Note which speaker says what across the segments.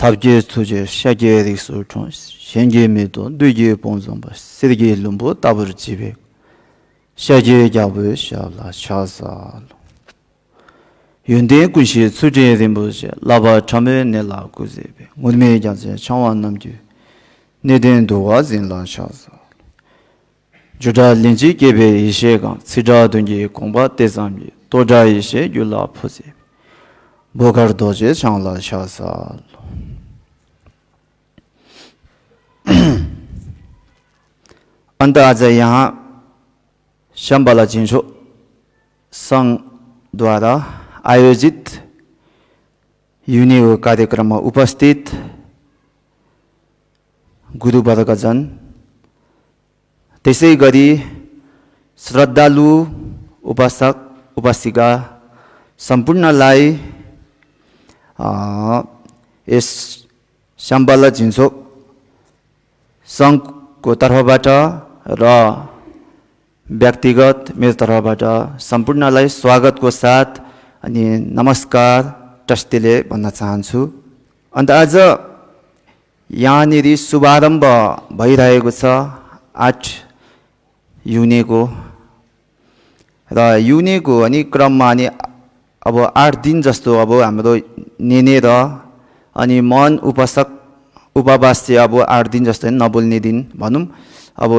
Speaker 1: 탑제 투제 샤게 리소촌 현계미도 뇌제 본성바 세계 lumbu 따블 집에 샤제 잡을 샤라 샤살 윤대 군시 수제에 된 보시 라바 참에 내라 구제베 오메 자제 창원 남주 내된도 와진라 샤살 주다 린지 개베 이셰가 시자든지 공바 대상이 도자 이셰 율라 포제 보가르도제 창라 샤살 अंत आज यहाँ शंबाला जिन्सो संघ द्वारा आयोजित युनिको कार्यक्रममा उपस्थित गुरुवर्गजन त्यसै गरी श्रद्धालु उपासक उपासिका सम्पूर्णलाई यस शंबाला जिन्सो संघको तर्फबाट र व्यक्तिगत मेरो तर्फबाट सम्पूर्णलाई स्वागतको साथ अनि नमस्कार टस्टेले भन्न चाहन्छु। अन्त आज यहाँनिर शुभारम्भ भइरहेको छ 8 युनेको र युनेको अनि क्रममा अनि अब 8 दिन जस्तो अब हाम्रो नेने र अनि मन उपासक उपवास चाहिँ अब 8 दिन जस्तो नबोल्ने दिन भनौँ अब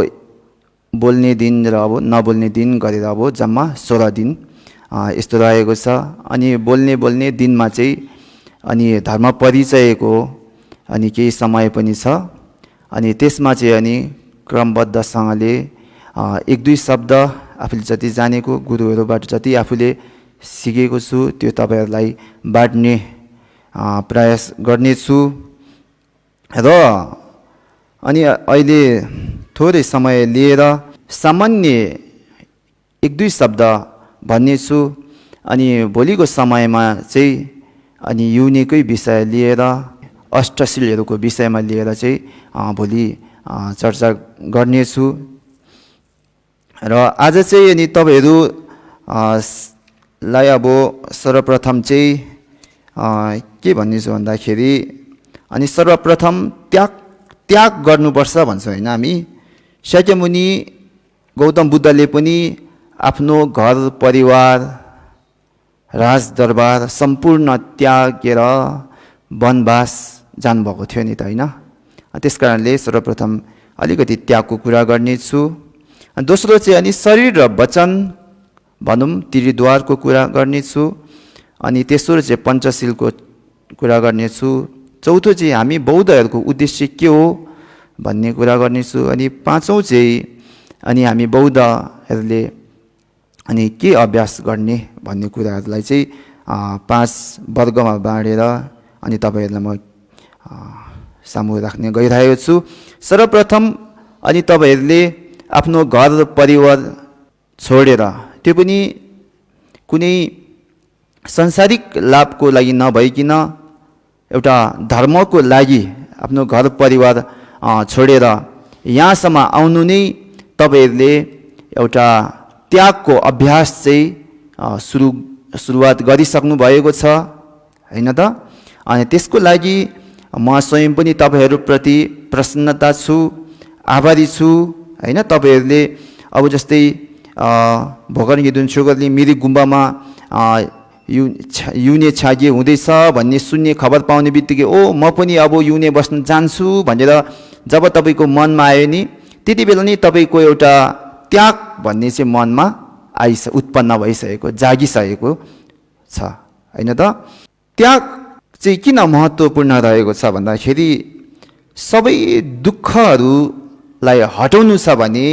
Speaker 1: बोल्ने दिन र अब नबोल्ने दिन गरेर अब जम्मा 16 दिन यस्तो रहेको छ। अनि बोल्ने दिनमा चाहिँ अनि धर्म परिचयको अनि केही समय पनि छ। अनि त्यसमा चाहिँ अनि क्रमबद्धसँगले एक दुई शब्द आफूले जति जानेको गुरुहरूबाट जति आफूले सिकेको छु त्यो तपाईहरुलाई बाँड्ने प्रयास गर्नेछु र अनि अहिले थोरै समय लिएर सामान्य एक दुई शब्द भन्नेछु। अनि भोलिको समयमा चाहिँ अनि युनिकै विषय लिएर अष्टशीलहरूको विषयमा लिएर चाहिँ भोलि चर्चा गर्नेछु। र आज चाहिँ अनि तपाईहरुलाई अब सर्वप्रथम चाहिँ के भन्नेछु भन्दाखेरि अनि सर्वप्रथम त्याग गर्नुपर्छ भन्छ हैन हामी। शाक्यमुनि गौतम बुद्धले पनि आफ्नो घर परिवार राजदरबार सम्पूर्ण त्यागेर वनवास जानुभएको थियो नि त हैन। त्यसकारणले सर्वप्रथम अलिकति त्यागको कुरा गर्नेछु। दोस्रो चाहिँ अनि शरीर र वचन भनौँ त्रिद्वारको कुरा गर्नेछु। अनि तेस्रो चाहिँ पञ्चशीलको कुरा गर्नेछु। चौथो चाहिँ हामी बौद्धहरूको उद्देश्य के हो भन्ने कुरा गर्नेछु। अनि पाँचौं चाहिँ अनि हामी बौद्धहरूले अनि के अभ्यास गर्ने भन्ने कुराहरूलाई चाहिँ 5 वर्गमा बाँडेर अनि तपाईहरुलाई म सामु राख्ने गइरहेको छु। सर्वप्रथम अनि तपाईहरुले आफ्नो घर परिवार छोडेर त्यो पनि कुनै सांसारिक लाभको लागि नभइकिन एउटा धर्मको लागि आफ्नो घर परिवार छोडेर यहाँसम्म आउनु नै तपाईहरुले एउटा त्यागको अभ्यास चाहिँ सुरुवात गरिसक्नु भएको छ हैन त। अनि त्यसको लागि म स्वयं पनि तपाईहरुप्रति प्रसन्नता छु, आभारी छु हैन। तपाईहरुले अब जस्तै भगवान यदुन छोगरले मिरी गुम्बामा युने छागे हुँदैछ भन्ने सुन्ने खबर पाउने बित्तिकै ओ म पनि अब युने बस्न जान्छु भनेर जब तपाईको मनमा आयो नि त्यति बेला नै तपाईको एउटा त्याग भन्ने चाहिँ मनमा उत्पन्न भइसकेको जागिसकेको छ हैन त। त्याग चाहिँ किन महत्त्वपूर्ण रहेको छ भन्दाखेरि सबै दुःखहरूलाई हटाउनु छ भने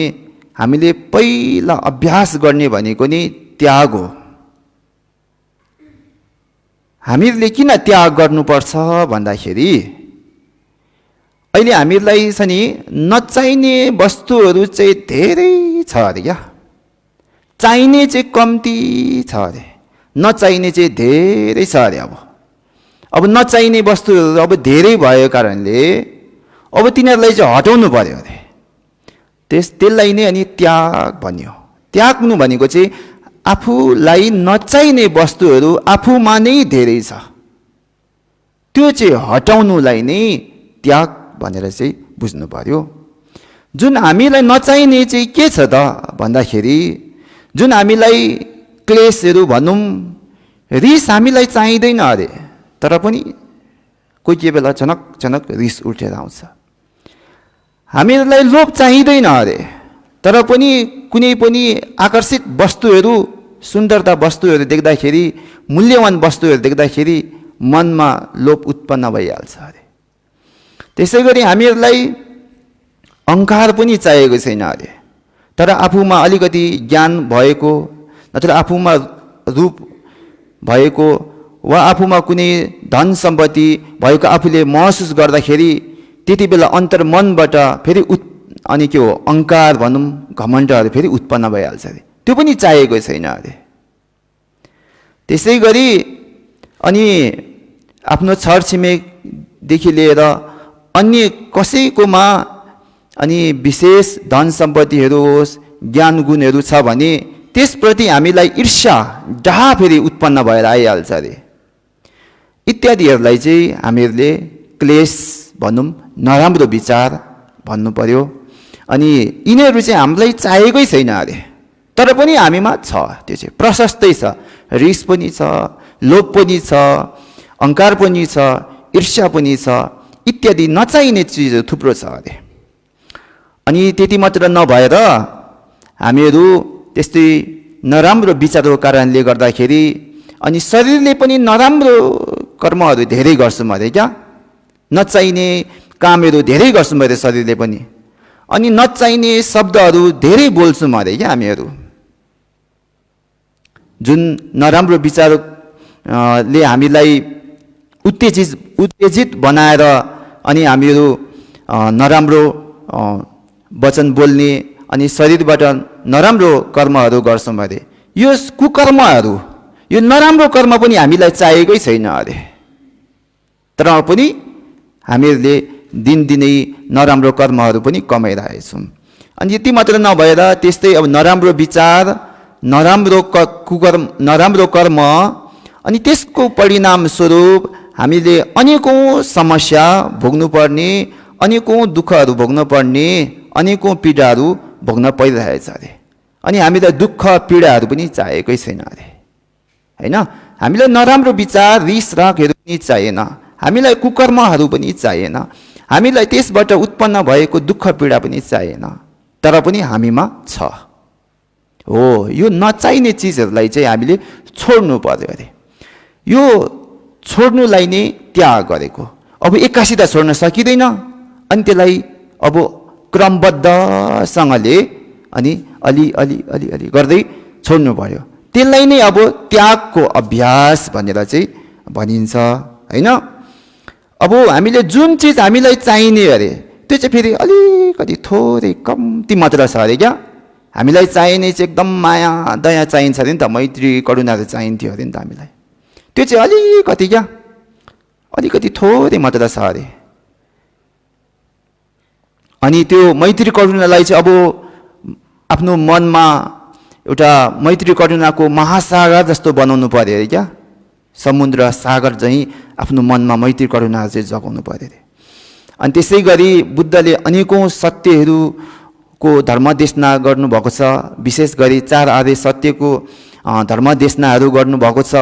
Speaker 1: हामीले पहिला अभ्यास गर्ने भनेको नि त्याग हो। हामीले किन त्याग गर्नुपर्छ भन्दाखेरि अहिले हामीलाई छ नि नचाहिने वस्तुहरू चाहिँ धेरै छ अरे क्या। चाहिने चाहिँ कम्ती छ अरे, नचाहिने चाहिँ धेरै छ अरे। अब नचाहिने वस्तुहरू अब धेरै भएको कारणले अब तिनीहरूलाई चाहिँ हटाउनु पर्यो अरे। त्यसलाई नै अनि त्याग भन्यो। त्याग्नु भनेको चाहिँ आफूलाई नचाहिने वस्तुहरू आफूमा नै धेरै छ त्यो चाहिँ हटाउनुलाई नै त्याग भनेर चाहिँ बुझ्नु पर्यो। जुन हामीलाई नचाहिने चाहिँ के छ त भन्दाखेरि जुन हामीलाई क्लेशहरू भनौँ, रिस हामीलाई चाहिँदैन अरे, तर पनि कोही बेला झनक झनक रिस उठेर आउँछ। हामीलाई लोभ चाहिँदैन अरे, तर पनि कुनै पनि आकर्षित वस्तुहरू, सुन्दरता वस्तुहरू देख्दाखेरि, मूल्यवान वस्तुहरू देख्दाखेरि मनमा लोभ उत्पन्न भइहाल्छ अरे। त्यसै गरी हामीहरूलाई अहङ्कार पनि चाहिएको छैन अरे, तर आफूमा अलिकति ज्ञान भएको, नत्र आफूमा रूप भएको वा आफूमा कुनै धन सम्पत्ति भएको आफूले महसुस गर्दाखेरि त्यति बेला अन्तर्मनबाट फेरि अनि के हो अहङ्कार भनौँ, घमण्डहरू फेरि उत्पन्न भइहाल्छ अरे। त्यो पनि चाहिएको छैन अरे। त्यसै गरी अनि आफ्नो छरछिमेकदेखि लिएर अन्य कसैकोमा अनि विशेष धन सम्पत्तिहरू होस्, ज्ञान गुणहरू छ भने त्यसप्रति हामीलाई ईर्ष्या, डाह फेरि उत्पन्न भएर आइहाल्छ अरे। इत्यादिहरूलाई चाहिँ हामीहरूले क्लेश भनौँ, नराम्रो विचार भन्नु पर्यो। अनि यिनीहरू चाहिँ हामीलाई चाहिएकै छैन अरे, तर पनि हामीमा छ, त्यो चाहिँ प्रशस्तै छ। रिस पनि छ, लोभ पनि छ, अहङ्कार पनि छ, ईर्ष्या पनि छ, इत्यादि नचाहिने चिजहरू थुप्रो छ अरे। अनि त्यति मात्र नभएर हामीहरू त्यस्तै नराम्रो विचारको कारणले गर्दाखेरि अनि शरीरले पनि नराम्रो कर्महरू धेरै गर्छौँ अरे। क्या नचाहिने कामहरू धेरै गर्छौँ अरे शरीरले पनि, अनि नचाहिने शब्दहरू धेरै बोल्छौँ अरे। क्या हामीहरू जुन नराम्रो विचारले हामीलाई उत्तेजित बनाएर अनि हामीहरू नराम्रो वचन बोल्ने अनि शरीरबाट नराम्रो कर्महरू गर्छौँ अरे। यो कुकर्महरू, यो नराम्रो कर्म पनि हामीलाई चाहिएकै छैन अरे, तर पनि हामीहरूले दिनदिनै नराम्रो कर्महरू पनि कमाइरहेछौँ। अनि यति मात्र नभएर त्यस्तै अब नराम्रो विचार, नराम्रो कर्म अनि त्यसको परिणाम स्वरूप हामीले अनेकौँ समस्या भोग्नुपर्ने, अनेकौँ दुःखहरू भोग्नुपर्ने, अनेकौँ पीडाहरू भोग्न परिरहेछ अरे। अनि हामीलाई दुःख पीडाहरू पनि चाहिएकै छैन अरे, होइन। हामीलाई नराम्रो विचार, रिस रागहरू पनि चाहिएन, हामीलाई कुकर्महरू पनि चाहिएन, हामीलाई त्यसबाट उत्पन्न भएको दुःख पीडा पनि चाहिएन, तर पनि हामीमा छ। हो, यो नचाहिने चिजहरूलाई चाहिँ हामीले छोड्नु पर्यो अरे। यो छोड्नुलाई नै त्याग गरेको। अब एक्कासी त छोड्न सकिँदैन, अनि त्यसलाई अब क्रमबद्धसँगले अनि अलि अलि अलि अलि गर्दै छोड्नु पर्यो। त्यसलाई नै अब त्यागको अभ्यास भनेर चाहिँ भनिन्छ, होइन। अब हामीले जुन चिज हामीलाई चाहिने अरे त्यो चाहिँ फेरि अलिकति थोरै कम्ती मात्र छ अरे। क्या हामीलाई चाहिने चाहिँ एकदम माया दया चाहिन्छ अरे नि त, मैत्री करुणाहरू चाहिन्थ्यो अरे नि त हामीलाई, त्यो चाहिँ अलिकति क्या अलिकति थोरै मात्र छ अरे। अनि त्यो मैत्री करुणालाई चाहिँ अब आफ्नो मनमा एउटा मैत्री करुणाको महासागर जस्तो बनाउनु पर्यो अरे। क्या समुद्र सागर चाहिँ आफ्नो मनमा मैत्री करुणा चाहिँ जगाउनु पर्यो अरे। अनि त्यसै गरी बुद्धले अनेकौँ सत्यहरूको धर्मदेशना गर्नुभएको छ, विशेष गरी 4 आदेश सत्यको धर्मदेशनाहरू गर्नुभएको छ।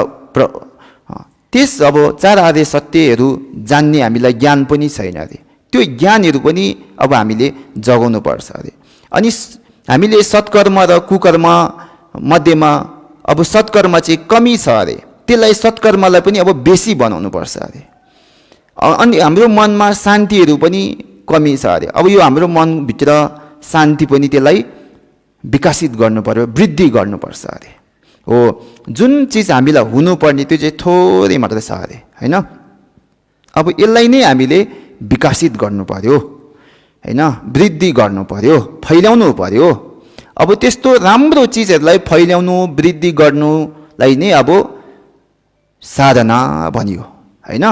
Speaker 1: त्यस अब 4 आदेश सत्यहरू जान्ने हामीलाई ज्ञान पनि छैन अरे। त्यो ज्ञानहरू पनि अब हामीले जगाउनु पर्छ अरे। अनि हामीले सत्कर्म र कुकर्म मध्येमा अब सत्कर्म चाहिँ कमी छ अरे, त्यसलाई सत्कर्मलाई पनि अब बेसी बनाउनु पर्छ अरे। अनि हाम्रो मनमा शान्तिहरू पनि कमी छ अरे। अब यो हाम्रो मनभित्र शान्ति पनि त्यसलाई विकसित गर्नु पर्यो, वृद्धि गर्नुपर्छ अरे। हो, जुन चिज हामीलाई हुनुपर्ने त्यो चाहिँ थोरै मात्र छ अरे, होइन। अब यसलाई नै हामीले विकसित गर्नु पर्यो, होइन, वृद्धि गर्नु पर्यो, फैलाउनु पर्यो। अब त्यस्तो राम्रो चिजहरूलाई फैलाउनु, वृद्धि गर्नुलाई नै अब साधना भनियो, होइन।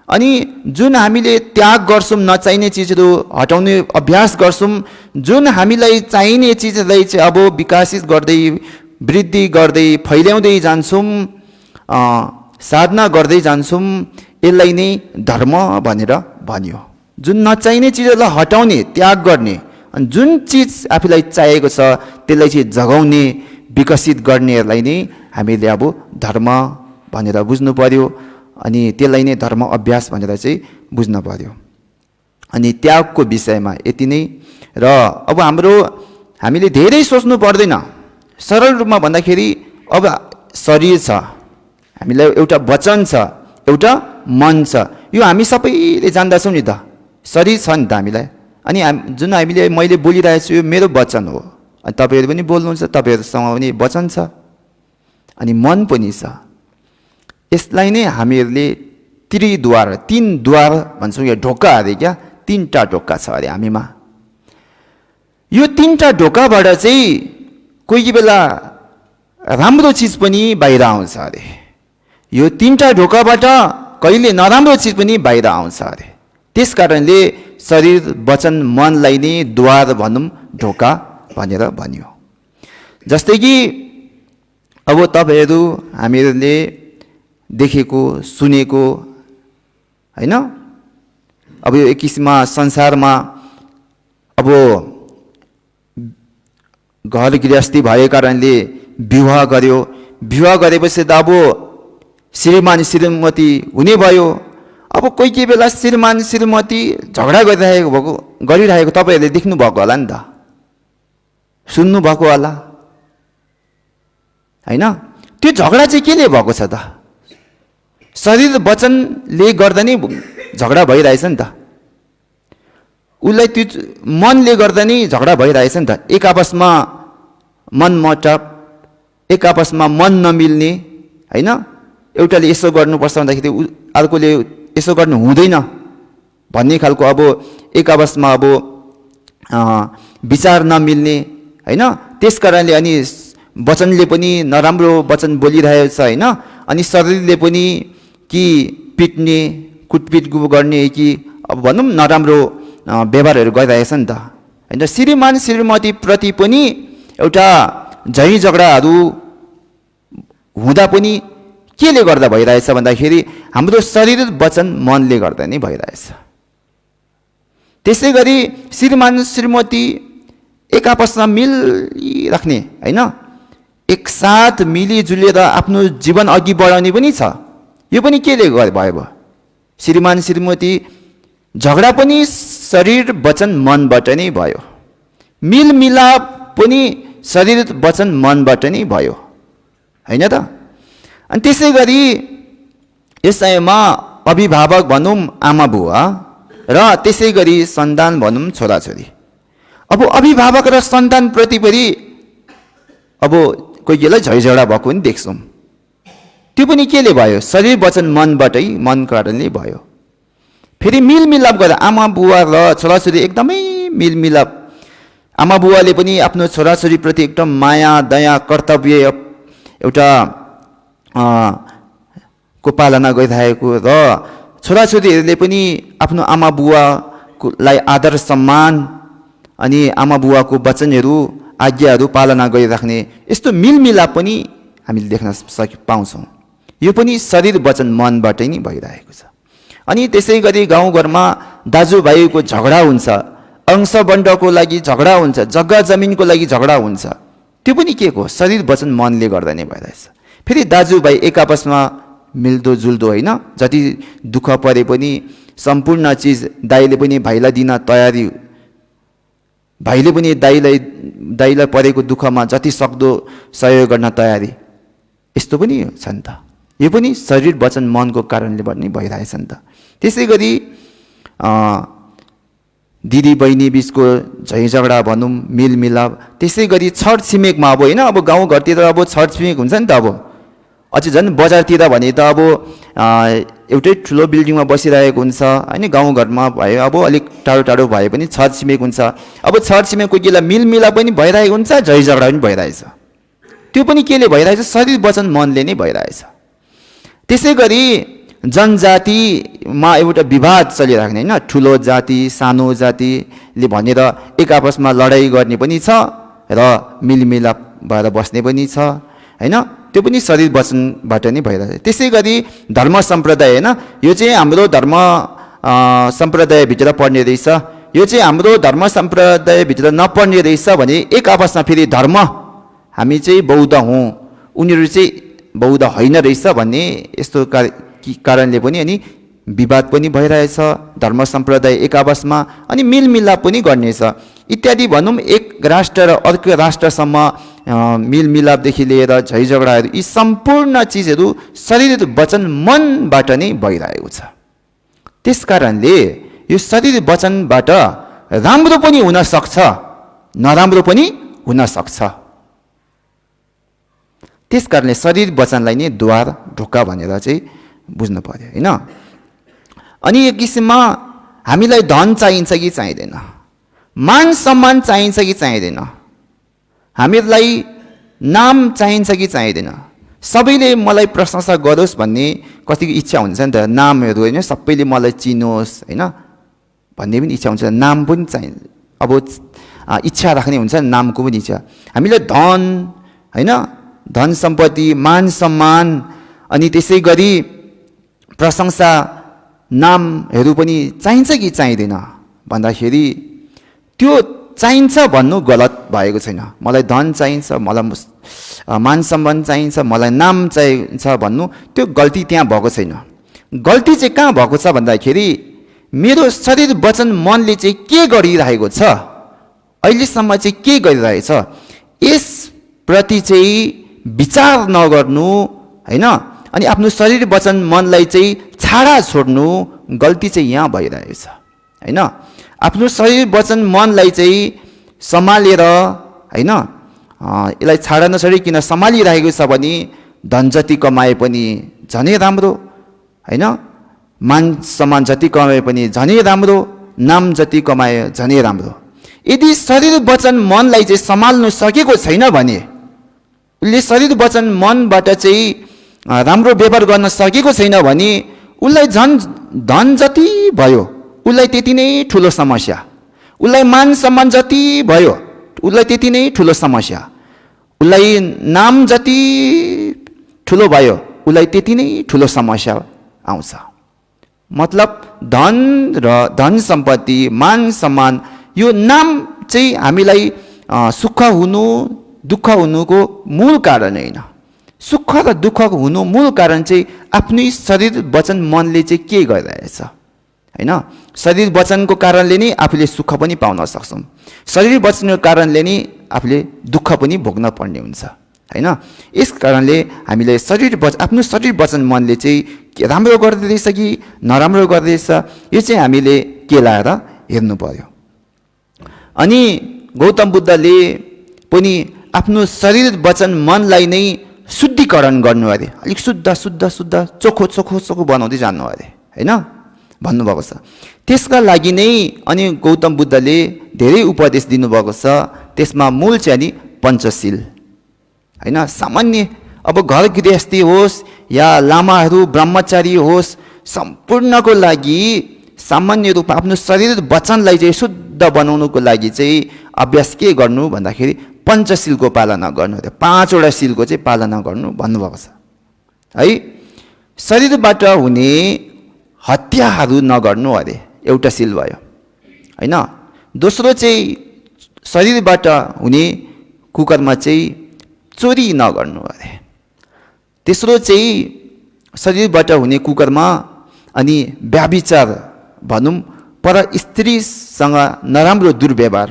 Speaker 1: अनि जुन हामीले त्याग गर्छौँ, नचाहिने चिजहरू हटाउने अभ्यास गर्छौँ, जुन हामीलाई चाहिने चिजहरूलाई चाहिँ अब विकसित गर्दै, वृद्धि गर्दै, फैलाउँदै जान्छौँ, साधना गर्दै जान्छौँ, यसलाई नै धर्म भनेर भनियो। जुन नचाहिने चिजहरूलाई हटाउने, त्याग गर्ने, अनि जुन चिज आफूलाई चाहिएको छ त्यसलाई चाहिँ जगाउने, विकसित गर्नेहरूलाई नै हामीले अब धर्म भनेर बुझ्नु पर्यो। अनि त्यसलाई नै धर्म अभ्यास भनेर चाहिँ बुझ्न पर्यो। अनि त्यागको विषयमा यति नै। र अब हामीले धेरै सोच्नु पर्दैन। सरल रूपमा भन्दाखेरि अब शरीर छ, हामीलाई एउटा वचन छ, एउटा मन छ, यो हामी सबैले जान्दछौँ नि त। शरीर छ नि त हामीलाई, अनि जुन मैले बोलिरहेको छु यो मेरो वचन हो, अनि तपाईँहरू पनि बोल्नुहुन्छ, तपाईँहरूसँग पनि वचन छ, अनि मन पनि छ। यसलाई नै हामीहरूले त्रिद्वार, 3 द्वार भन्छौँ, या ढोका अरे क्या, 3टा ढोका छ अरे हामीमा। यो 3टा ढोकाबाट चाहिँ कोही बेला राम्रो चिज पनि बाहिर आउँछ अरे। यो 3टा ढोकाबाट कहिले नराम्रो चिज पनि बाहिर आउँछ अरे। त्यस कारणले शरीर, वचन, मनलाई नै द्वार भनौँ, ढोका भनेर भनियो। जस्तै कि अब तपाईँहरू हामीहरूले देखेको सुनेको हैन, अब यो एक किसिममा संसारमा अब घर गृहस्थी भएको कारणले विवाह गर्यो, विवाह गरेपछि त अब श्रीमान श्रीमती हुने भयो। अब कोही बेला श्रीमान श्रीमती झगडा गरिरहेको तपाईँहरूले देख्नु भएको होला नि त, सुन्नु भएको होला हैन। त्यो झगडा चाहिँ केले भएको छ त? शरीर वचनले गर्दा नै झगडा भइरहेछ नि त। उसलाई त्यो मनले गर्दा नै झगडा भइरहेछ नि त। एक आपसमा मनमुटाव, एक आपसमा मन नमिल्ने हैन। एउटाले यसो गर्नुपर्छ भन्दाखेरि अर्कोले यसो गर्नु हुँदैन भन्ने खालको अब एक आपसमा अब विचार नमिल्ने हैन। त्यस कारणले अनि वचनले पनि नराम्रो वचन बोलिरहेको छ हैन। अनि शरीरले पनि कि पिट्ने, कुटपिट गर्ने, कि अब भनौँ नराम्रो व्यवहारहरू गरिरहेछ नि त हैन। श्रीमान श्रीमती प्रति पनि एउटा झै झगडाहरू हुँदा पनि केले गर्दा भइरहेछ भन्दाखेरि हाम्रो शरीर, वचन, मनले गर्दा नै भइरहेछ। त्यसै गरी श्रीमान श्रीमती एक आपसमा मिलिराख्ने हैन, एकसाथ मिलिजुलेर आफ्नो जीवन अघि बढाउने पनि छ। यो पनि केले भयो? श्रीमान श्रीमती झगडा पनि शरीर, वचन, मनबाट नै भयो। मिलमिलाप पनि शरीर, वचन, मनबाट नै भयो हैन त। अनि त्यसै गरी यसैमा अभिभावक भनौँ आमा बुवा, र त्यसै गरी सन्तान भनौँ छोराछोरी। अब अभिभावक र सन्तान प्रति पनि अब कोही बेला झैझगडा भएको पनि देख्छौँ। त्यो पनि केले भयो? शरीर, वचन, मनबाटै, मन कारणले भयो। फेरि मिलमिलाप गरेर आमा बुवा र छोराछोरी एकदमै मिलमिलाप, आमा बुवाले पनि आफ्नो छोराछोरीप्रति एकदम माया, दया, कर्तव्य एउटा को पालना गरिरहेको, र छोराछोरीहरूले पनि आफ्नो आमा बुवालाई आदर सम्मान अनि आमा बुवाको वचनहरू, आज्ञाहरू पालना गरिराख्ने, यस्तो मिलमिलाप पनि हामीले देख्न पाउँछौँ। यो पनि शरीर, वचन, मनबाटै नै भइरहेको छ। अनि त्यसै गरी गाउँघरमा दाजुभाइको झगडा हुन्छ, अंश बन्डको लागि झगडा हुन्छ, जग्गा जमिनको लागि झगडा हुन्छ। त्यो पनि के को? शरीर, वचन, मनले गर्दा नै भइरहेछ। फेरि दाजुभाइ एक आपसमा मिल्दो जुल्दो होइन, जति दुःख परे पनि सम्पूर्ण चिज दाइले पनि भाइलाई दिन तयारी, भाइले पनि दाइलाई परेको दुःखमा जति सक्दो सहयोग गर्न तयारी, यस्तो पनि छ नि त। यो पनि शरीर, वचन, मनको कारणले पनि भइरहेछ नि त। त्यसै गरी दिदी बहिनी बिचको झैझगडा भनौँ, मिलमिलाप। त्यसै गरी छर छिमेकमा अब होइन, अब गाउँघरतिर अब छर छिमेक हुन्छ नि त। अब अझै झन् बजारतिर भने त अब एउटै ठुलो बिल्डिङमा बसिरहेको हुन्छ होइन। गाउँघरमा भयो अब अलिक टाढो टाढो भए पनि छर छिमेक हुन्छ। अब छर छिमेक कोही बेला मिलमिलाप पनि भइरहेको हुन्छ, झैझगडा पनि भइरहेछ। त्यो पनि केले भइरहेछ? शरीर, वचन, मनले नै भइरहेछ। त्यसै गरी जनजातिमा एउटा विवाद चलिराख्ने होइन, ठुलो जाति, सानो जातिले भनेर एक आपसमा लडाइँ गर्ने पनि छ, र मिलमिलाप भएर बस्ने पनि छ हैन। त्यो पनि शरीर वचनबाट नै भइरहेछ। त्यसै गरी धर्म सम्प्रदाय होइन, यो चाहिँ हाम्रो धर्म सम्प्रदायभित्र पर्ने रहेछ, यो चाहिँ हाम्रो धर्म सम्प्रदायभित्र नपर्ने रहेछ भने एक आपसमा फेरि धर्म हामी चाहिँ बौद्ध हौँ, उनीहरू चाहिँ बौद्ध होइन रहेछ भन्ने यस्तो कारणले पनि अनि विवाद पनि भइरहेछ धर्म सम्प्रदाय एक आपसमा, अनि मिलमिलाप पनि गर्नेछ इत्यादि। भनौँ एक राष्ट्र र अर्को राष्ट्रसम्म मिलमिलापदेखि लिएर झैझगडाहरू यी सम्पूर्ण चिजहरू शरीर वचन मनबाट नै भइरहेको छ। त्यस कारणले यो शरीर वचनबाट राम्रो पनि हुन सक्छ, नराम्रो पनि हुन सक्छ। त्यस कारणले शरीर वचनलाई नै द्वार ढोका भनेर चाहिँ बुझ्नु पर्यो होइन। अनि एक किसिममा हामीलाई धन चाहिन्छ कि चाहिँदैन, मान सम्मान चाहिन्छ कि चाहिँदैन, हामीलाई नाम चाहिन्छ कि चाहिँदैन, सबैले मलाई प्रशंसा गरोस् भन्ने कतिको इच्छा हुन्छ नि त, नामहरू होइन, सबैले मलाई चिनोस् होइन भन्ने पनि इच्छा हुन्छ, नाम पनि चाहिन्छ। अब इच्छा राख्ने हुन्छ नामको पनि इच्छा। हामीलाई धन होइन, धन सम्पत्ति, मान सम्मान, अनि त्यसै गरी प्रशंसा, नामहरू पनि चाहिन्छ कि चाहिँदैन भन्दाखेरि त्यो चाहिन्छ भन्नु गलत भएको छैन। मलाई धन चाहिन्छ, मलाई मान सम्मान चाहिन्छ, मलाई नाम चाहिन्छ भन्नु त्यो गल्ती त्यहाँ भएको छैन। गल्ती चाहिँ कहाँ भएको छ भन्दाखेरि मेरो शरीर वचन मनले चाहिँ के गरिरहेको छ, अहिलेसम्म चाहिँ के गरिरहेछ, यसप्रति चाहिँ विचार नगर्नु होइन, अनि आफ्नो शरीर वचन मनलाई चाहिँ छाडा छोड्नु गल्ती चाहिँ यहाँ भइरहेछ होइन। आफ्नो शरीर वचन मनलाई चाहिँ सम्हालेर होइन, यसलाई छाडा नछोडिकन सम्हालिरहेको छ भने धन जति कमाए पनि झनै राम्रो होइन, मान सम्मान जति कमाए पनि झनै राम्रो, नाम जति कमाए झनै राम्रो। यदि शरीर वचन मनलाई चाहिँ सम्हाल्नु सकेको छैन भने, उसले शरीर वचन मनबाट चाहिँ राम्रो व्यवहार गर्न सकेको छैन भने उसलाई धन जति भयो उसलाई त्यति नै ठुलो समस्या, उसलाई मान सम्मान जति भयो उसलाई त्यति नै ठुलो समस्या, उसलाई नाम जति ठुलो भयो उसलाई त्यति नै ठुलो समस्या आउँछ। मतलब धन र धन सम्पत्ति, मान सम्मान, यो नाम चाहिँ हामीलाई सुख हुनु दुःख हुनुको मूल कारण होइन। सुख र दुःखको हुनु मूल कारण चाहिँ आफ्नै शरीर वचन मनले चाहिँ के गरिरहेछ होइन। शरीर वचनको कारणले नै आफूले सुख पनि पाउन सक्छौँ, शरीर वचनको कारणले नै आफूले दुःख पनि भोग्न पर्ने हुन्छ होइन। यस कारणले हामीले आफ्नो शरीर वचन मनले चाहिँ के राम्रो गर्दैछ कि नराम्रो गर्दैछ यो चाहिँ हामीले केलाएर हेर्नु पर्यो। अनि गौतम बुद्धले पनि आफ्नो शरीर वचन मनलाई नै शुद्धिकरण गर्नु अरे, अलिक शुद्ध चोखो बनाउँदै जानु अरे होइन भन्नुभएको छ। त्यसका लागि नै अनि गौतम बुद्धले धेरै उपदेश दिनुभएको छ। त्यसमा मूल चाहिँ नि पञ्चशील होइन। सामान्य अब घर गृहस्थी होस् या लामाहरू ब्रह्मचारी होस्, सम्पूर्णको लागि सामान्य रूपमा आफ्नो शरीर वचनलाई चाहिँ शुद्ध बनाउनुको लागि चाहिँ अभ्यास के गर्नु भन्दाखेरि पञ्चशीलको पालना गर्नु, 5वटा शीलको चाहिँ पालना गर्नु भन्नुभएको छ है। शरीरबाट हुने हत्याहरू नगर्नु अरे एउटा शील भयो होइन। दोस्रो चाहिँ शरीरबाट हुने कुकर्म चाहिँ चोरी नगर्नु अरे। तेस्रो चाहिँ शरीरबाट हुने कुकर्म अनि व्याभिचार भनौँ, पर स्त्रीसँग नराम्रो दुर्व्यवहार,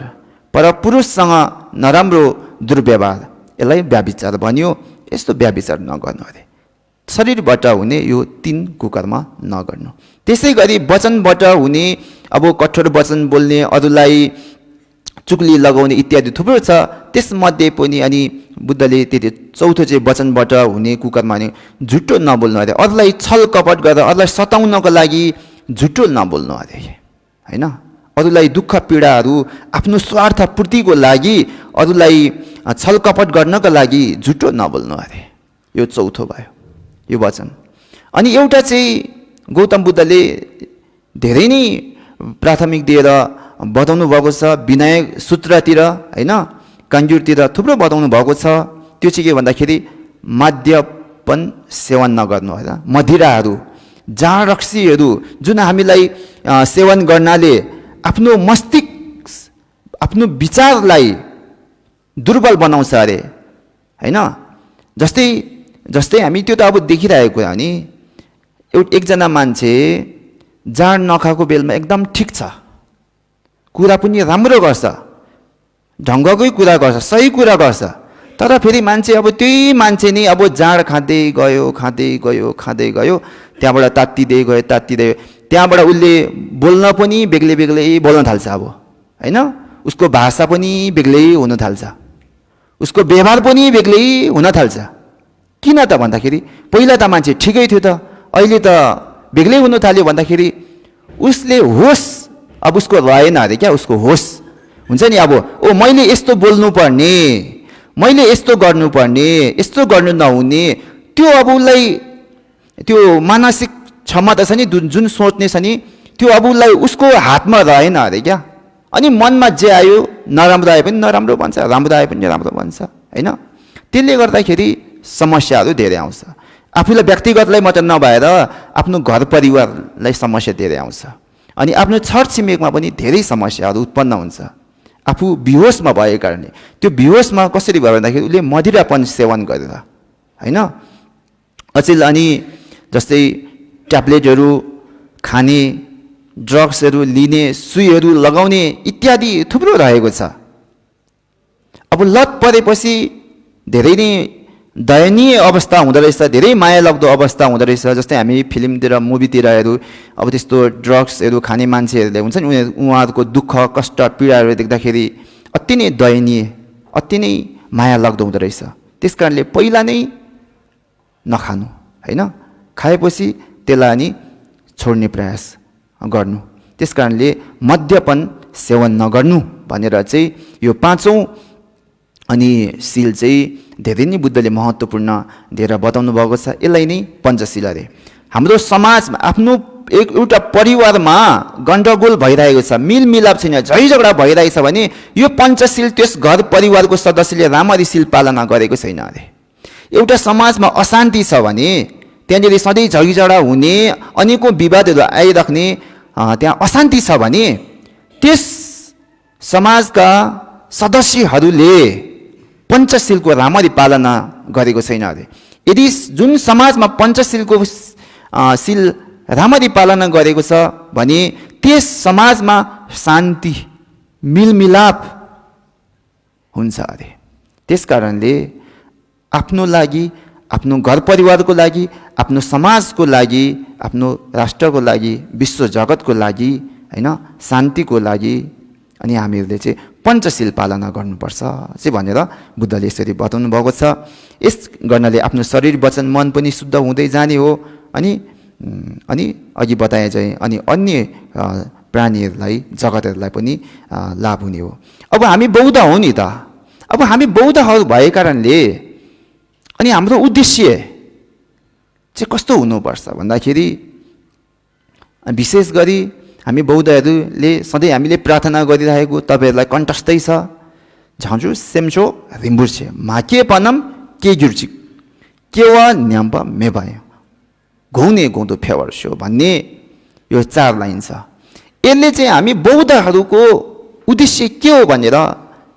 Speaker 1: पर पुरुषसँग नराम्रो दुर्व्यवहार, यसलाई व्याभिचार भन्यो। यस्तो व्याभिचार नगर्नु अरे। शरीरबाट हुने यो 3 कुकर्म नगर्नु। त्यसै गरी वचनबाट हुने अब कठोर वचन बोल्ने, अरूलाई चुक्ली लगाउने इत्यादि थुप्रो छ। त्यसमध्ये पनि अनि बुद्धले त्यति चौथो चाहिँ वचनबाट हुने कुकर्म भने झुटो नबोल्नु अरे। अरूलाई छल कपट गरेर अरूलाई सताउनको लागि झुटो नबोल्नु अरे होइन। अरूलाई दुःख पीडाहरू आफ्नो स्वार्थ पूर्तिको लागि अरूलाई छल कपट गर्नको लागि झुटो नबोल्नु अरे। यो चौथो भयो यो वचन। अनि एउटा चाहिँ गौतम बुद्धले धेरै नै प्राथमिक दिएर बताउनु भएको छ, विनय सूत्रतिर होइन, कन्जुरतिर थुप्रो बताउनु भएको छ। त्यो चाहिँ के भन्दाखेरि मद्यपान सेवन नगर्नु होइन, मदिराहरू, जाँड रक्सीहरू जुन हामीलाई सेवन गर्नाले आफ्नो मस्तिष्क, आफ्नो विचारलाई दुर्बल बनाउँछ अरे होइन। जस्तै हामी त्यो त अब देखिरहेको कुरा हो नि। एकजना मान्छे जाँड नखाएको बेलमा एकदम ठिक छ, कुरा पनि राम्रो गर्छ, ढङ्गकै कुरा गर्छ, सही कुरा गर्छ, तर फेरि मान्छे अब त्यही मान्छे नै अब जाँड खाँदै गयो, त्यहाँबाट तात्तिँदै गयो, त्यहाँबाट उसले बोल्न पनि बेग्लै बोल्न थाल्छ अब होइन। उसको भाषा पनि बेग्लै हुन थाल्छ, उसको व्यवहार पनि बेग्लै हुन थाल्छ। किन त भन्दाखेरि पहिला त मान्छे ठिकै थियो त, अहिले त बेग्लै हुन थाल्यो भन्दाखेरि उसले होस अब उसको रहेन अरे क्या, उसको होस हुन्छ नि। अब मैले यस्तो बोल्नुपर्ने, मैले यस्तो गर्नुपर्ने, यस्तो गर्नु नहुने, त्यो अब उसलाई त्यो मानसिक क्षमता छ नि, जुन सोच्ने छ नि, त्यो अब उसलाई उसको हातमा रहेन अरे क्या। अनि मनमा जे आयो, नराम्रो आए पनि नराम्रो भन्छ, राम्रो आए पनि राम्रो भन्छ होइन। त्यसले गर्दाखेरि समस्याहरू धेरै आउँछ। आफूलाई व्यक्तिगतलाई मात्र नभएर आफ्नो घर परिवारलाई समस्या धेरै आउँछ। अनि आफ्नो छर छिमेकमा पनि धेरै समस्याहरू उत्पन्न हुन्छ आफू बेहोसमा भएको कारणले। त्यो बेहोसमा कसरी भयो भन्दाखेरि उसले मदिरापान सेवन गरेर होइन। अचेल अनि जस्तै ट्याब्लेटहरू खाने, ड्रग्सहरू लिने, सुईहरू लगाउने इत्यादि थुप्रो रहेको छ। अब लत परेपछि धेरै नै दयनीय अवस्था हुँदो रहेछ, धेरै माया लाग्दो अवस्था हुँदो रहेछ। जस्तै हामी फिल्मतिर, मुभीतिरहरू अब त्यस्तो ड्रग्सहरू खाने मान्छेहरूले हुन्छ नि, उहाँहरूको दुःख, कष्ट, पीडाहरू देख्दाखेरि अति नै दयनीय, अति नै माया लाग्दो हुँदो रहेछ। त्यस कारणले पहिला नै नखानु होइन, खाएपछि त्यसलाई अनि छोड्ने प्रयास गर्नु। त्यस कारणले मद्यपान सेवन नगर्नु भनेर चाहिँ यो पाँचौँ अनि सिल चाहिँ धेरै नै बुद्धले महत्त्वपूर्ण दिएर बताउनु भएको छ। यसलाई नै पञ्चशील अरे। हाम्रो समाजमा, आफ्नो एउटा परिवारमा गण्डगोल भइरहेको छ, मिलमिलाप छैन, झैझगडा भइरहेछ भने यो पञ्चशील त्यस घर परिवारको सदस्यले राम्ररी सिल पालना गरेको छैन अरे। एउटा समाजमा अशान्ति छ भने त्यहाँनिर सधैँ झैझगडा हुने, अनेकौँ विवादहरू आइराख्ने, त्यहाँ अशान्ति छ भने त्यस समाजका सदस्यहरूले पञ्चशीलको राम्ररी पालना गरेको छैन अरे। यदि जुन समाजमा पञ्चशीलको शिल राम्ररी पालना गरेको छ भने त्यस समाजमा शान्ति, मिलमिलाप हुन्छ अरे। त्यस कारणले आफ्नो लागि, आफ्नो घर परिवारको लागि, आफ्नो समाजको लागि, आफ्नो राष्ट्रको लागि, विश्व जगतको लागि होइन, शान्तिको लागि अनि हामीहरूले चाहिँ पञ्चशील पालना गर्नुपर्छ चाहिँ भनेर बुद्धले यसरी बताउनु भएको छ। यस गर्नाले आफ्नो शरीर, वचन, मन पनि शुद्ध हुँदै जाने हो। अनि अघि बताए चाहिँ अनि अन्य प्राणीहरूलाई, जगतहरूलाई पनि लाभ हुने हो। अब हामी बौद्ध हौँ नि त, अब हामी बौद्धहरू भए कारणले अनि हाम्रो उद्देश्य चाहिँ कस्तो हुनुपर्छ भन्दाखेरि विशेष गरी हामी बौद्धहरूले सधैँ हामीले प्रार्थना गरिरहेको तपाईँहरूलाई कण्ठस्थै छ, झाँजु सेम्चो रिम्बुर्छे माके पनम के गिर्चिक केवा न्याम्पा मेभायो घुउने घुँदो फेवर्स्यो भन्ने यो 4 लाइन छ। यसले चाहिँ हामी बौद्धहरूको उद्देश्य के हो भनेर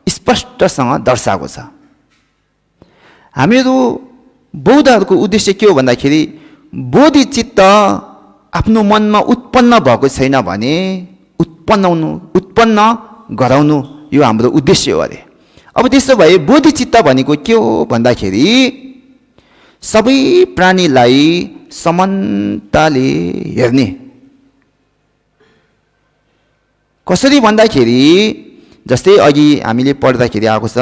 Speaker 1: स्पष्टसँग दर्शाएको छ। हामीहरू बौद्धहरूको उद्देश्य के हो भन्दाखेरि बोधिचित्त आफ्नो मनमा उत्पन्न भएको छैन भने उत्पन्न गराउनु यो हाम्रो उद्देश्य हो अरे। अब त्यसो भए बोधिचित्त भनेको के हो भन्दाखेरि सबै प्राणीलाई समानताले हेर्ने। कसरी भन्दाखेरि जस्तै अघि हामीले पढ्दाखेरि आएको छ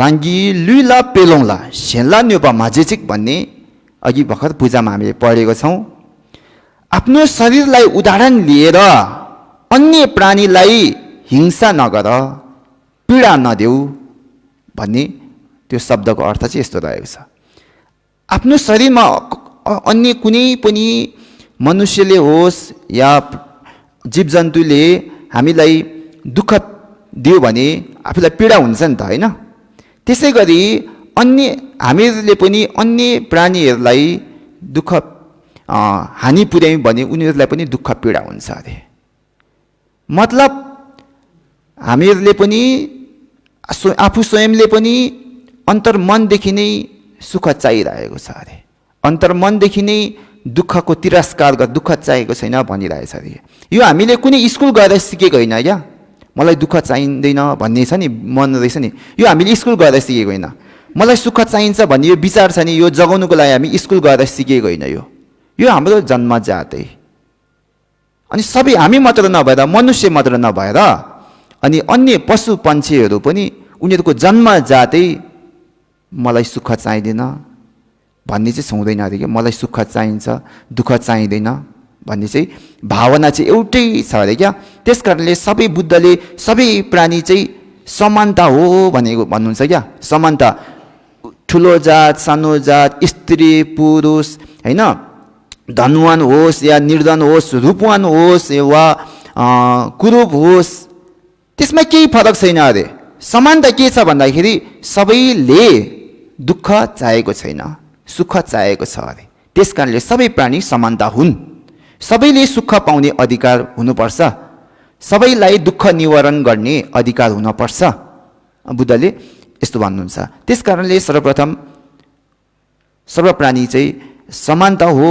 Speaker 1: राङ्गी लुइला पेलोङला सेन्ला न्योपा माझेचिक भन्ने अघि भर्खर पूजामा हामीले पढेको छौँ। आफ्नो शरीरलाई उदाहरण लिएर अन्य प्राणीलाई हिंसा नगर, पीडा नदेऊ भन्ने त्यो शब्दको अर्थ चाहिँ यस्तो रहेको छ। आफ्नो शरीरमा अन्य कुनै पनि मनुष्यले होस् या जीवजन्तुले हामीलाई दुःख दियो भने आफूलाई पीडा हुन्छ नि त होइन। त्यसै गरी हामीहरूले पनि अन्य प्राणीहरूलाई दुःख हानि पुर्यायौँ भने उनीहरूलाई पनि दुःख पीडा हुन्छ अरे। मतलब हामीहरूले पनि आफू स्वयंले पनि अन्तर्मनदेखि नै सुख चाहिरहेको छ अरे। अन्तर्मनदेखि नै दुःखको तिरस्कार दुःख चाहिएको छैन भनिरहेछ अरे। यो हामीले कुनै स्कुल गएर सिकेको होइन क्या। मलाई दुःख चाहिँदैन भन्ने छ नि, मन रहेछ नि, यो हामीले स्कुल गएर सिकेको होइन। मलाई सुख चाहिन्छ भन्ने यो विचार छ नि, यो जगाउनुको लागि हामी स्कुल गएर सिकेको होइन। यो हाम्रो जन्मजातै। अनि सबै हामी मात्र नभएर, मनुष्य मात्र नभएर, अनि अन्य पशु पन्छीहरू पनि उनीहरूको जन्मजातै मलाई सुख चाहिँदैन भन्ने चाहिँ हुँदैन अरे। मलाई सुख चाहिन्छ, दुःख चाहिँदैन भन्ने चाहिँ भावना चाहिँ एउटै छ अरे क्या। त्यस कारणले सबै बुद्धले सबै प्राणी चाहिँ समानता हो भनेको भन्नुहुन्छ क्या। समानता, ठुलो जात, सानो जात, स्त्री पुरुष, होइन, धनवान होस् या निर्धन होस्, रूपवान होस् वा कुरूप होस्, त्यसमा केही फरक छैन अरे। समानता के छ भन्दाखेरि सबैले दुःख चाहेको छैन, सुख चाहेको छ अरे। त्यस कारणले सबै प्राणी समानता हुन्। सबैले सुख पाउने अधिकार हुनुपर्छ, सबैलाई दुःख निवारण गर्ने अधिकार हुनपर्छ, बुद्धले यस्तो भन्नुहुन्छ। त्यस कारणले सर्वप्रथम सर्व प्राणी चाहिँ समानता हो,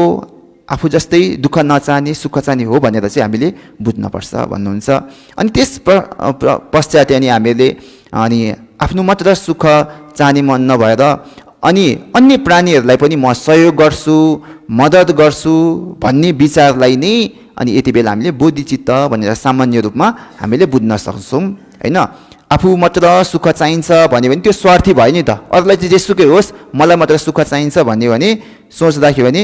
Speaker 1: आफू जस्तै दुःख नचाहने सुख चाहने हो भनेर चाहिँ हामीले बुझ्नुपर्छ भन्नुहुन्छ। अनि त्यस पश्चात अनि हामीले अनि आफ्नो मात्र सुख चाहने मन नभएर अनि अन्य प्राणीहरूलाई पनि म सहयोग गर्छु, मद्दत गर्छु भन्ने विचारलाई नै अनि यति बेला हामीले बोधिचित्त भनेर सामान्य रूपमा हामीले बुझ्न सक्छौँ, होइन। आफू मात्र सुख चाहिन्छ भन्यो भने त्यो स्वार्थी भयो नि त। अरूलाई चाहिँ जेसुकै होस् मलाई मात्र सुख चाहिन्छ भन्यो भने सोच्दाखेरि भने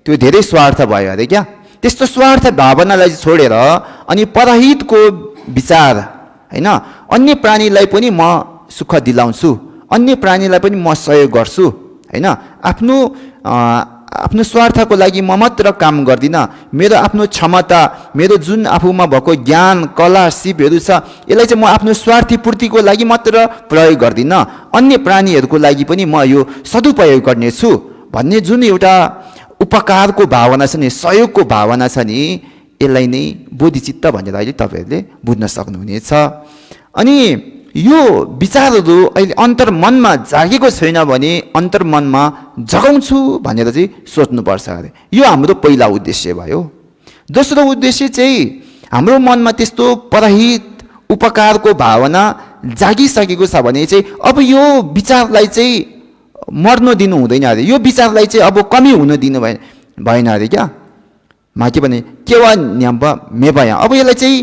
Speaker 1: त्यो धेरै स्वार्थ भयो अरे क्या। त्यस्तो स्वार्थ भावनालाई छोडेर अनि परहितको विचार, होइन, अन्य प्राणीलाई पनि म सुख दिलाउँछु, अन्य प्राणीलाई पनि म सहयोग गर्छु, होइन। आफ्नो स्वार्थको लागि म मात्र काम गर्दिनँ। मेरो आफ्नो क्षमता, मेरो जुन आफूमा भएको ज्ञान कला सिपहरू छ यसलाई चाहिँ म आफ्नो स्वार्थी पूर्तिको लागि मात्र प्रयोग गर्दिनँ, अन्य प्राणीहरूको लागि पनि म यो सदुपयोग गर्नेछु भन्ने जुन एउटा उपकारको भावना छ नि, सहयोगको भावना छ नि, यसलाई नै बोधिचित्त भनेर अहिले तपाईँहरूले बुझ्न सक्नुहुनेछ। अनि यो विचारहरू अहिले अन्तर्मनमा जागेको छैन भने अन्तर्मनमा जगाउँछु भनेर चाहिँ सोच्नुपर्छ अरे। यो हाम्रो पहिला उद्देश्य भयो। दोस्रो उद्देश्य चाहिँ हाम्रो मनमा त्यस्तो परहित उपकारको भावना जागिसकेको छ भने चाहिँ अब यो विचारलाई चाहिँ मर्न दिनु हुँदैन अरे। यो विचारलाई चाहिँ अब कमी हुन दिनु भएन अरे क्या। के भने केवा न्याम्ब मेबाया, अब यसलाई चाहिँ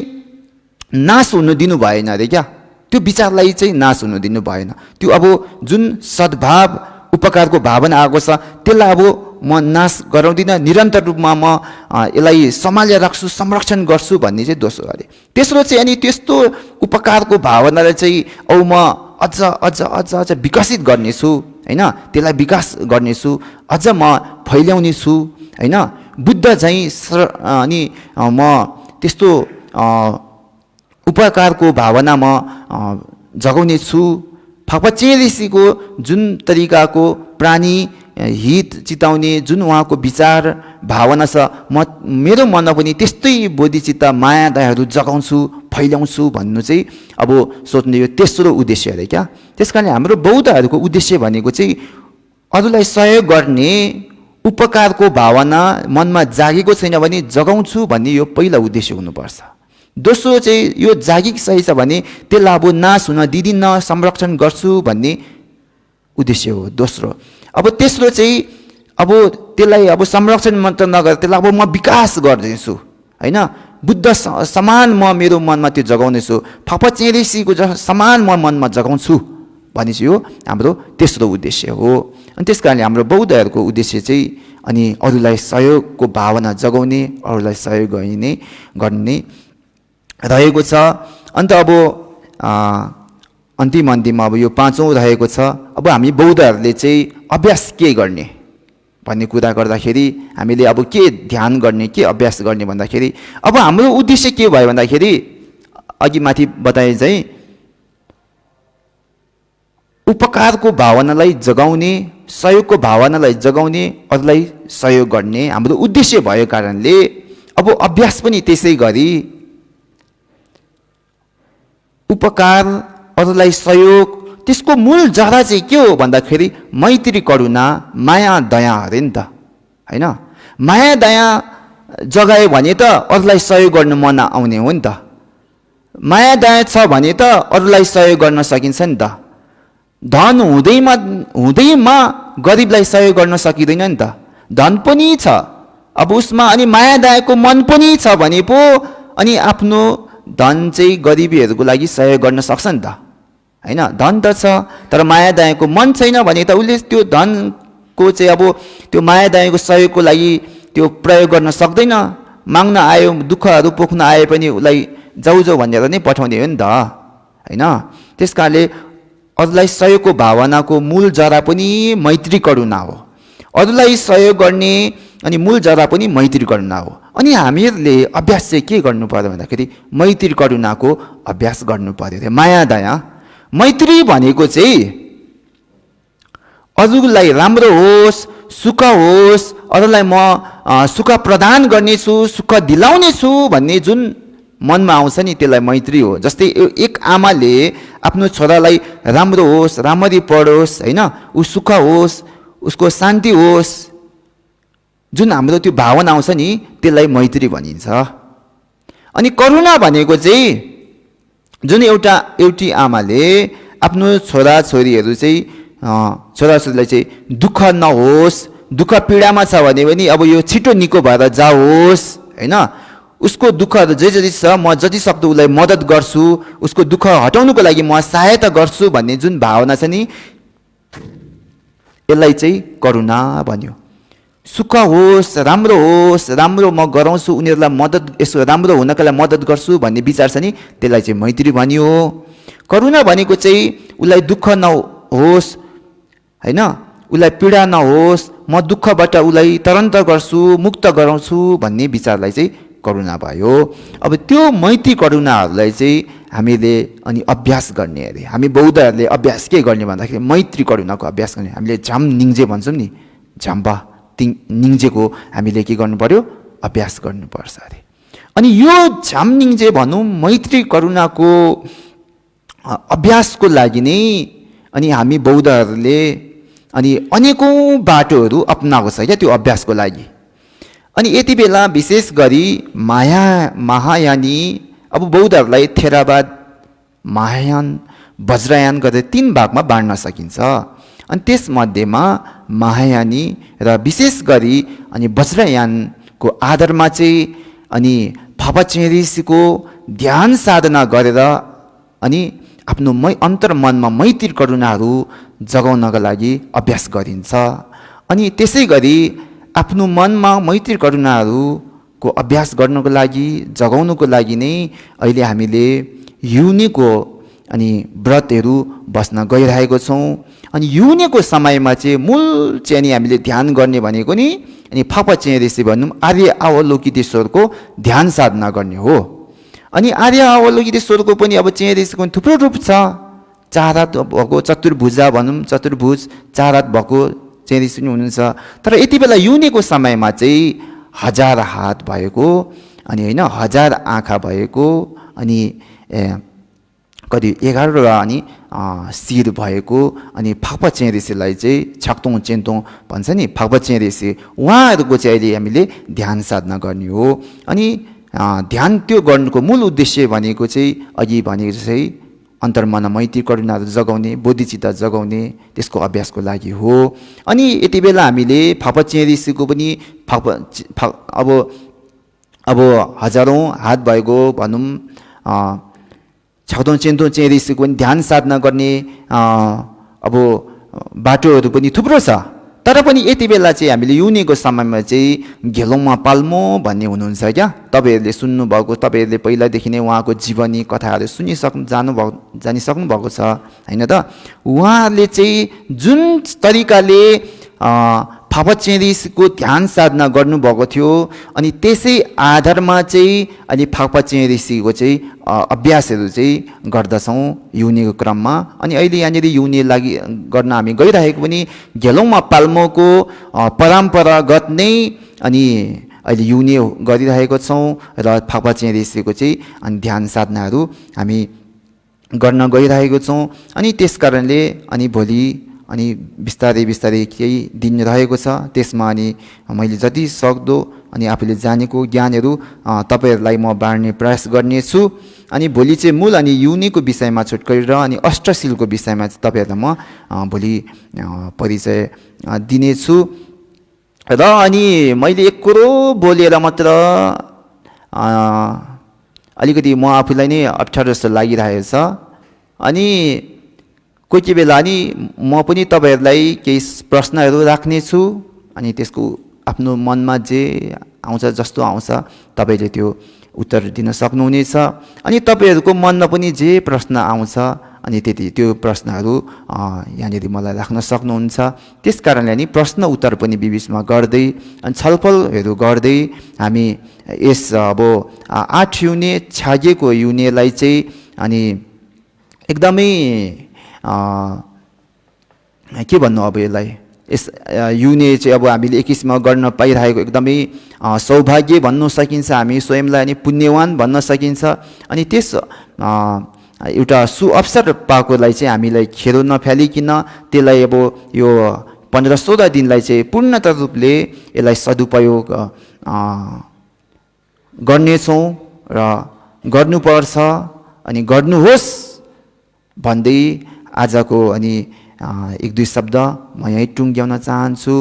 Speaker 1: नाश हुनु दिनु भएन अरे क्या। त्यो विचारलाई चाहिँ नाश हुनु दिनु भएन। त्यो अब जुन सद्भाव उपकारको भावना आएको छ त्यसलाई अब म नाश गराउँदिनँ, निरन्तर रूपमा म यसलाई सम्हालेर राख्छु, संरक्षण गर्छु भन्ने चाहिँ दोस्रो अरे। तेस्रो चाहिँ अनि त्यस्तो उपकारको भावनालाई चाहिँ अब म अझ अझ अझ अझ विकसित गर्नेछु, होइन, त्यसलाई विकास गर्नेछु, अझ म फैल्याउने छु, होइन। बुद्ध चाहिँ अनि म त्यस्तो उपकारको भावना म जगाउने छु। फपचे ऋषिको जुन तरिकाको प्राणी हित चिताउने जुन उहाँको विचार भावना छ मेरो मनमा पनि त्यस्तै बोधिचित्त माया दयाहरू जगाउँछु, फैल्याउँछु भन्नु चाहिँ अब सोच्ने यो तेस्रो उद्देश्य अरे क्या। त्यस कारण हाम्रो बौद्धहरूको उद्देश्य भनेको चाहिँ अरूलाई सहयोग गर्ने उपकारको भावना मनमा जागेको छैन भने जगाउँछु भन्ने यो पहिला उद्देश्य हुनुपर्छ। दोस्रो चाहिँ यो जागिसकेको छ भने त्यसलाई अब नाश हुन दिदिन्न, संरक्षण गर्छु भन्ने उद्देश्य हो दोस्रो। अब तेस्रो चाहिँ अब त्यसलाई अब संरक्षण मात्र नगरेर त्यसलाई अब म विकास गर्दैछु, होइन। बुद्ध समान म मेरो मनमा त्यो जगाउनेछु, फपचे ऋषिको समान म मनमा जगाउँछु भन्ने चाहिँ हो हाम्रो तेस्रो उद्देश्य हो। अनि त्यस कारणले हाम्रो बौद्धहरूको उद्देश्य चाहिँ अनि अरूलाई सहयोगको भावना जगाउने, अरूलाई सहयोग गर्ने रहेको छ। अन्त अब अन्तिम अब यो पाँचौँ रहेको छ। अब हामी बौद्धहरूले चाहिँ अभ्यास के गर्ने भन्ने कुरा गर्दाखेरि हामीले अब के ध्यान गर्ने, के अभ्यास गर्ने भन्दाखेरि अब हाम्रो उद्देश्य के भयो भन्दाखेरि अघि माथि बताए चाहिँ उपकारको भावनालाई जगाउने, सहयोगको भावनालाई जगाउने, अरूलाई सहयोग गर्ने हाम्रो उद्देश्य भएको कारणले अब अभ्यास पनि त्यसै गरी उपकार, अरूलाई सहयोग, त्यसको मूल जरा चाहिँ के हो भन्दाखेरि मैत्री, करुणा, माया, दया अरे नि त, हैन? माया दया जगायो भने त अरूलाई सहयोग गर्न मन आउने हो नि त। माया दया छ भने त अरूलाई सहयोग गर्न सकिन्छ नि त। धन हुँदैमा गरिबलाई सहयोग गर्न सकिँदैन नि त। धन पनि छ अब उसमा, अनि माया दयाको मन पनि छ भने पो अनि आफ्नो धन चाहिँ गरिबीहरूको लागि सहयोग गर्न सक्छ नि त, हैन? धन त छ तर माया दयाको मन छैन भने त उसले त्यो धनको चाहिँ अब त्यो माया दयाको सहयोगको लागि त्यो प्रयोग गर्न सक्दैन। माग्न आयो, दुःखहरू पोख्न आए पनि उसलाई जाउ जाउ भनेर नै पठाउने हो नि त, हैन? त्यसकारणले अरूलाई सहयोगको भावनाको मूल जरा पनि मैत्री, करुणा हो। अरूलाई सहयोग गर्ने अनि मूल जरा पनि मैत्री, करुणा हो। अनि हामीहरूले अभ्यास चाहिँ के गर्नु पर्यो भन्दाखेरि मैत्री, करुणाको अभ्यास गर्नु पर्यो रे। माया दया, मैत्री भनेको चाहिँ अरूलाई राम्रो होस्, सुख होस्, अरूलाई म सुख प्रदान गर्नेछु, सुख दिलाउनेछु भन्ने जुन मनमा आउँछ नि त्यसलाई मैत्री हो। जस्तै एक आमाले आफ्नो छोरालाई राम्रो होस्, राम्ररी पढोस्, हैन, ऊ सुख होस्, उसको शान्ति होस्, जुन हाम्रो त्यो भावना आउँछ नि त्यसलाई मैत्री भनिन्छ। अनि करुणा भनेको चाहिँ जुन एउटी आमाले आफ्नो छोराछोरीहरू चाहिँ छोराछोरीलाई चाहिँ दुःख नहोस्, दुःख पीडामा छ भने पनि अब यो छिटो निको भएर जाओस्, हैन? उसको दुःखहरू जे जति छ म जति सक्दो उसलाई मद्दत गर्छु, उसको दुःख हटाउनुको लागि म सहायता गर्छु भन्ने जुन भावना छ नि यसलाई चाहिँ करुणा भन्यो। सुख होस्, राम्रो म गराउँछु, उनीहरूलाई मद्दत, यसो राम्रो हुनका लागि मद्दत गर्छु भन्ने विचार छ नि त्यसलाई चाहिँ मैत्री भनियो। करुणा भनेको चाहिँ उसलाई दुःख नहोस्, हैन, उसलाई पीडा नहोस्, म दुःखबाट उसलाई तरन्त गर्छु, मुक्त गराउँछु भन्ने विचारलाई चाहिँ करुणा भयो। अब त्यो मैत्री, करुणाहरूलाई चाहिँ हामीले अनि अभ्यास गर्ने अरे। हामी बौद्धहरूले अभ्यास के गर्ने भन्दाखेरि मैत्री, करुणाको अभ्यास गर्ने। हामीले झम निङ्जे भन्छौँ नि, झम्बा निङ्जेको हामीले के गर्नु पर्यो, अभ्यास गर्नुपर्छ अरे। अनि यो झम निङ्जे भनौँ मैत्री, करुणाको अभ्यासको लागि नै अनि हामी बौद्धहरूले अनि अनेकौँ बाटोहरू अपनाएको छ क्या त्यो अभ्यासको लागि। अनि यति बेला विशेष गरी महायानी, अब बौद्धहरूलाई थेरावाद, महायान, वज्रयान गरेर 3 भागमा बाँड्न सकिन्छ। अनि त्यसमध्येमा महायानी र विशेष गरी अनि वज्रयानको आधारमा चाहिँ अनि फापाचे ऋषिको ध्यान साधना गरेर अनि आफ्नो अन्तर्मनमा मैत्री, करुणाहरू जगाउनका लागि अभ्यास गरिन्छ। अनि त्यसै गरी आफ्नो मनमा मैत्री, करुणाहरूको अभ्यास गर्नको लागि, जगाउनुको लागि नै अहिले हामीले युनिको अनि व्रतहरू बस्न गइरहेको छौँ। अनि युनिको समयमा चाहिँ मूल चाहिँ अनि हामीले ध्यान गर्ने भनेको नि अनि फापाचे ऋषि भनौँ आर्य अवलोकितेश्वरको ध्यान साधना गर्ने हो। अनि आर्य अवलोकितेश्वरको पनि अब चेय ऋषिको पनि थुप्रो रूप छ। 4 हात भएको, चतुर्भुजा भनौँ, चतुर्भुज 4 हात भएको चेय ऋषि पनि हुनुहुन्छ। तर यति बेला युनिको समयमा चाहिँ 1000 हात भएको अनि होइन 1000 आँखा भएको अनि कति 11 अनि शिर भएको अनि फापाचे ऋषिलाई चाहिँ छक्तोङ चेन्तोङ भन्छ नि, फापाचे ऋषि उहाँहरूको चाहिँ अहिले हामीले ध्यान साधना गर्ने हो। अनि ध्यान त्यो गर्नुको मूल उद्देश्य भनेको चाहिँ अघि भनेको चाहिँ अन्तर्मनमा मैत्री, करुणाहरू जगाउने, बोधिचित्त जगाउने, त्यसको अभ्यासको लागि हो। अनि यति बेला हामीले फापाचे ऋषिको पनि अब हजारौँ हात भएको भनौँ छक्तोङ चेन्तोङ चेय ऋषिको पनि ध्यान साधना गर्ने अब बाटोहरू पनि थुप्रो छ। तर पनि यति बेला चाहिँ हामीले युनिको समयमा चाहिँ घेलोङमा पाल्मो भन्ने हुनुहुन्छ क्या। तपाईँहरूले सुन्नुभएको, तपाईँहरूले पहिलादेखि नै उहाँको जीवनी कथाहरू जानिसक्नु भएको छ, होइन त? उहाँहरूले चाहिँ जुन तरिकाले फापचेरिसको ध्यान साधना गर्नुभएको थियो अनि त्यसै आधारमा चाहिँ अनि फापचेरिसीको चाहिँ अभ्यासहरू चाहिँ गर्दछौँ युनिको क्रममा। अनि अहिले यहाँनिर युनि लागि गर्न हामी गइरहेको पनि घेलौँमा पाल्मोको परम्परागत नै अनि अहिले युनि गरिरहेको छौँ र फापचेरिसीको चाहिँ अनि ध्यान साधनाहरू हामी गर्न गइरहेको छौँ। अनि त्यस कारणले अनि भोलि अनि बिस्तारै बिस्तारै केही दिन रहेको छ, त्यसमा अनि मैले जति सक्दो अनि आफूले जानेको ज्ञानहरू तपाईँहरूलाई म बाँड्ने प्रयास गर्नेछु। अनि भोलि चाहिँ मूल अनि युनिको विषयमा छुटकरी र अनि अष्टशीलको विषयमा चाहिँ तपाईँहरूलाई म भोलि परिचय दिनेछु। र अनि मैले एक कुरो बोलेर मात्र अलिकति म आफूलाई नै अप्ठ्यारो जस्तो लागिरहेको छ। अनि कोही बेला नि म पनि तपाईँहरूलाई केही प्रश्नहरू राख्नेछु अनि त्यसको आफ्नो मनमा जे आउँछ जस्तो आउँछ तपाईँले त्यो उत्तर दिन सक्नुहुनेछ। अनि तपाईँहरूको मनमा पनि जे प्रश्न आउँछ अनि त्यो प्रश्नहरू यहाँनिर मलाई राख्न सक्नुहुन्छ। त्यस कारणले नि प्रश्न उत्तर पनि बिचमा गर्दै अनि छलफलहरू गर्दै हामी यस अब 8 युने छागेको युनेलाई चाहिँ अनि एकदमै के भन्नु अब यसलाई, यस युने चाहिँ अब हामीले एक किसिममा गर्न पाइरहेको एकदमै सौभाग्य भन्न सकिन्छ, हामी स्वयंलाई अनि पुण्यवान भन्न सकिन्छ। अनि त्यस एउटा सुअवसर पाएकोलाई चाहिँ हामीलाई खेरो नफ्यालिकन त्यसलाई अब यो 15-16 दिनलाई चाहिँ पूर्णतः रूपले यसलाई सदुपयोग गर्नेछौँ र गर्नुपर्छ अनि गर्नुहोस् भन्दै आजको अनि 1-2 शब्द म यहीँ टुङ्ग्याउन चाहन्छु।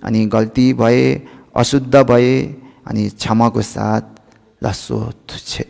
Speaker 1: अनि गल्ती भए, अशुद्ध भए अनि क्षमाको साथ लसो तुच्छे।